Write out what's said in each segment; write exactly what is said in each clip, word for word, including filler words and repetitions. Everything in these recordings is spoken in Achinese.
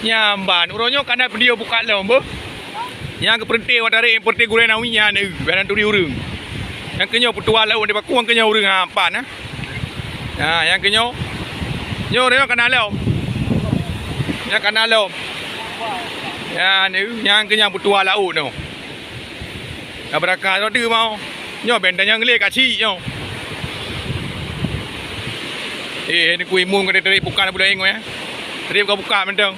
Nyan ban, uroe nyoe ka na video pukat lom beuh. Nyang keupeureuté watèe, peureuté gurèe nawi nyan, eh, biasa turi ureueng. Nyang keunyoe peutuha laôt di baku, nyang keunyoe ureueng, ha, pat, eh. Ha, nyang keunyoe. Nyoe uroe nyoe ka na lom. Nyang ka na lom. Nyan, eh, nyang keunyoe peutuha laôt nyoe. Ka beurakah droe teuk mau. Nyoe benteng nyang lé ka chik nyoe. Eh, ni kui mum ka trép bukan bulan ingoe, eh. Trép ka buka mantong.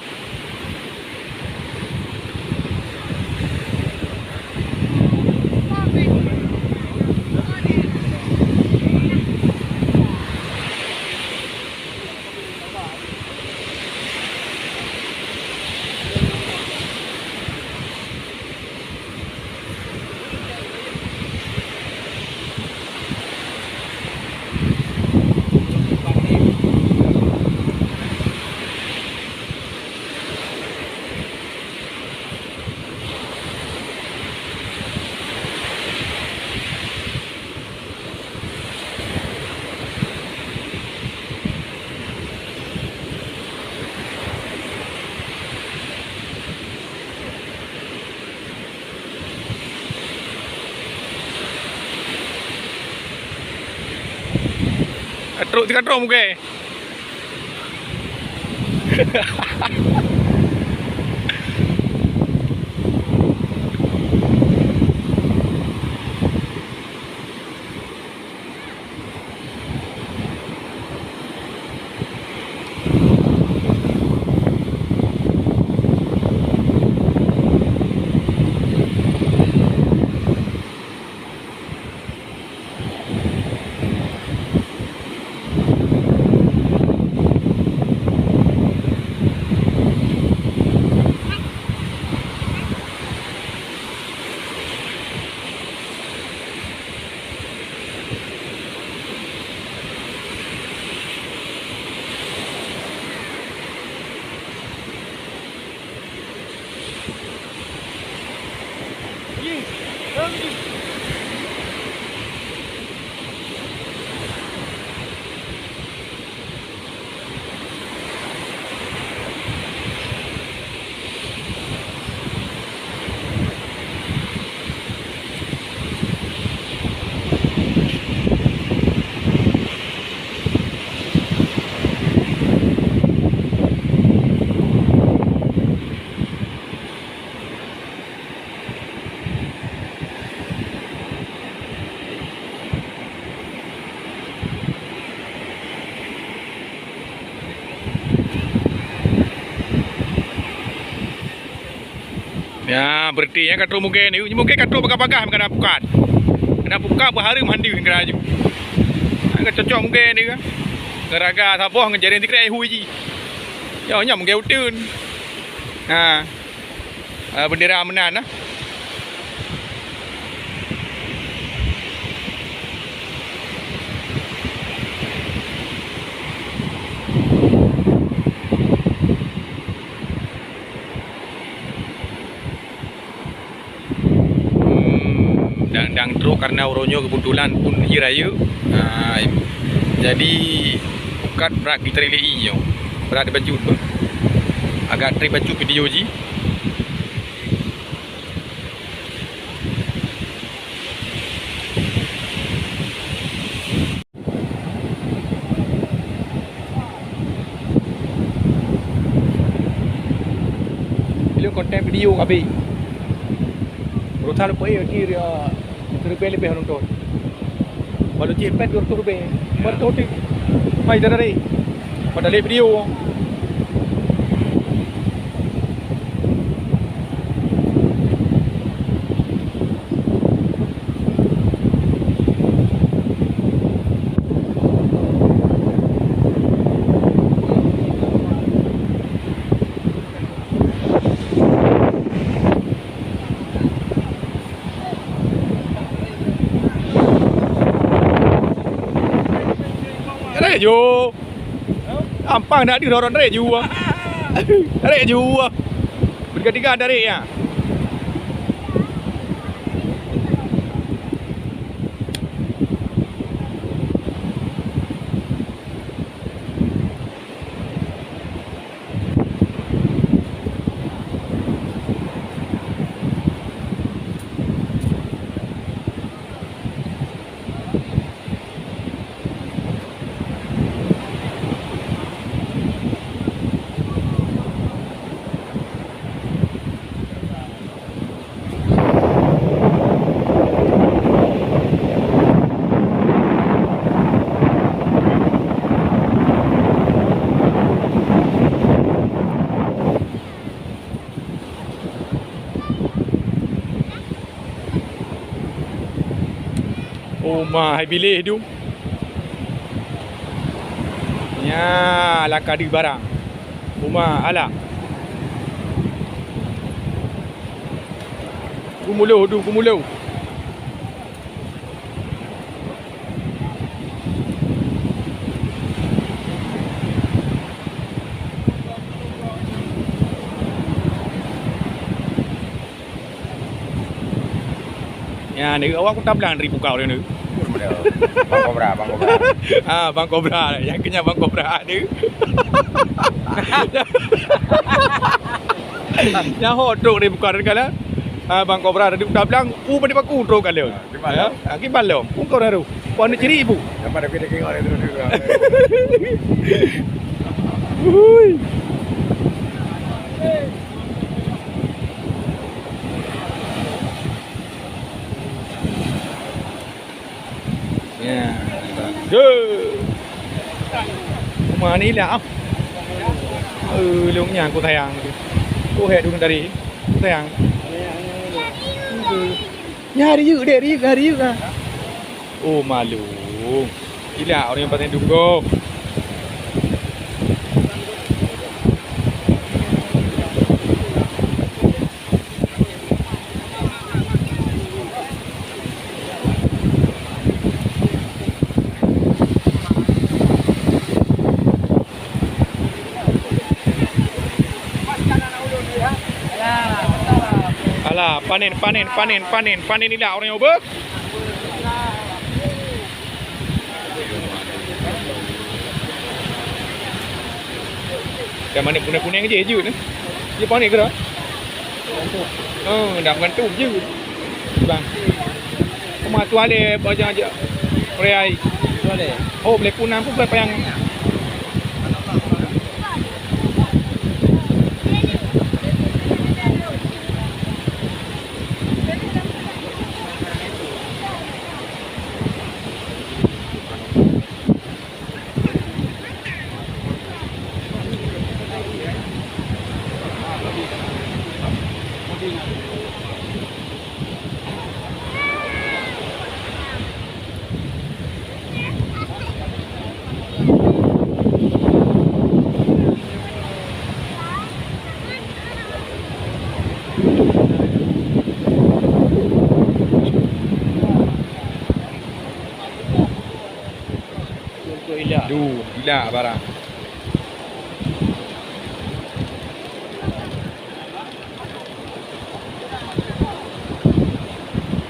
Trok tika trok mungke. Ya, berarti ya ka trok mungken ni. Mungken ka trok bagah-bagah, ka na pukat. Ka na pukat, beuhareuem handi keu laju. Ka cocok mungken ni kan. Ngon raga saboh ngon jareeng sikrek hui jih. Ya, nyan mungken uteuen. Ha. Ah, bendera meunan nah. Hmm, dang, dang trok karena uroe nyoe kebetulan pun ie rayeuk. Ah, jadi pukat brat geutarek lé ie nyoe. Brat bacut bah. Agak trép bacut video jih. Ilôn konten video ka abéh. Baroesa lôn peuék, berarti, eh, siribèe leubeh nonton. Baru cit pet dua ratus leubeh. Dua ratus ti. Hai, dah dari. Pada lé video. Rek ju. Gampang nak didorong rek ju. Rek ju. Bertiga-tiga tarik ya. Uma hai biléh dum. Nya, laka deuh barang. Uma ala. Gumuloh dum, gumuloh. Ya, ni awak kutablang dari buka orang ni. Bang Kobra, Bang Kobra. Ah, Bang Kobra. Yang kenyang Bang Kobra tu. Nyaho trok dari buka dari kala. Ah, Bang Kobra dari kutablang, u pada paku trok kala. Kiban lom. Ha? Ah, kiban lom. Pun kau raru. Kau ni ciri ibu. Dapat aku dah tengok dia terus juga. Hui. Ya. Go. Mana ni lah? Eh, long nyan aku sayang. Aku hek dulu tadi. Sayang. Nyari yuk dek, ri, nyari yuk ah. Oh, malu. Gila orang yang paling dunggo. Alah, panen, panen, panen, panen, panen ni dah orang yang obek. Dan mana punai-punai je je ni. Dia panen ke dah? Oh, dah menggantung je. Bang. Rumah tu ada bajang aja. Perayai. Oh, boleh punang pun boleh payang. Duh, gila barang.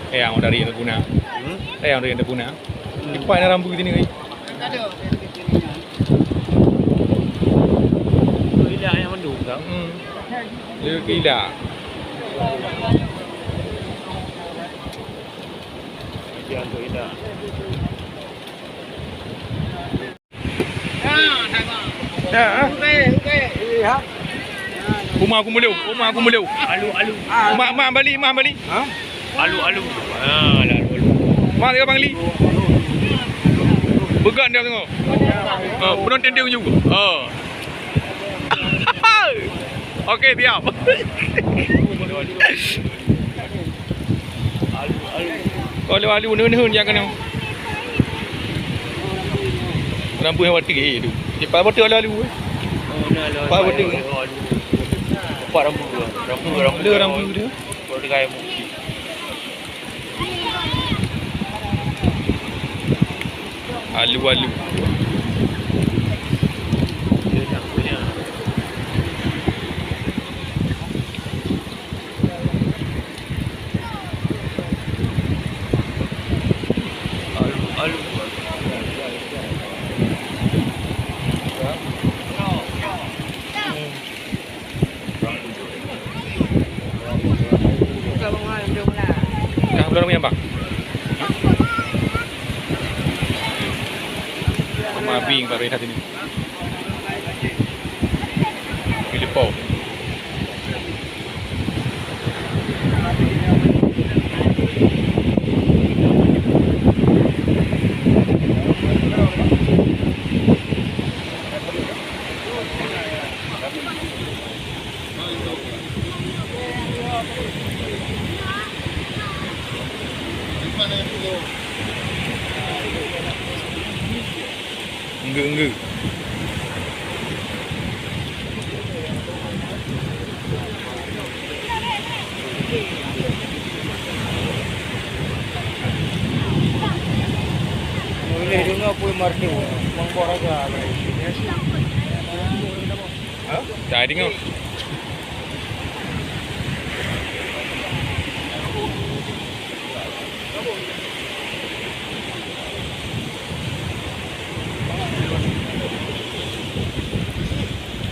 Eh, yang dari yang guna. Hmm? Eh, yang dari yang guna. Hmm. Ipai na rambu sini, oi. Gila yang mandum tau. Hmm. Dia gila. Dia tu gila. Ha, ha. Uma aku mulu, uma aku mulu. Alu, alu. Mak, mak bali, mak bali. Ha? Alu, alu. Ha, alu, alu. Mak dia bali. Pegang dia tengok. Ha, penuh tendeng juga. Ha. Okey, siap. Alu-alu neun-neun nyang keunoe. Rambu yang batik eh tu. Cepat batik alu-alu eh. Oh, nah, lah. Cepat batik. Empat rambu. Rambu, rambu. Ada rambu tu. Baru dia kaya mukti. Alu-alu. Alu, alu. Kang belum yang bang. Mama bing baru dah sini. Pilih pau. Enggak, enggak. Boleh dengar pun martu, mangkok raga. Ha? Tak dengar.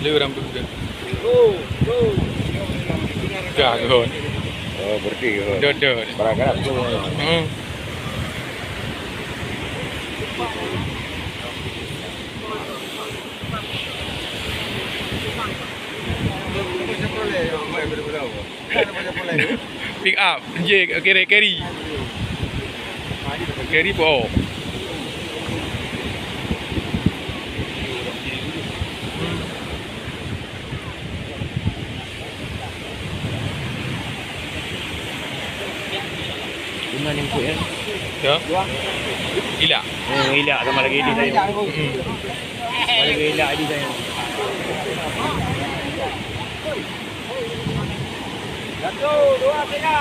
Lé urang beuh. Dah, gon. Oh, berhenti, gon. Dot, dot. Barang galak tu. Hmm. Pick up, je, carry, carry. Carry po. Guna ni empuk ya. Ya. Ilak. Oh, ilak sama lagi di saya. Hmm. Sama lagi ilak di saya. Satu, dua, tiga.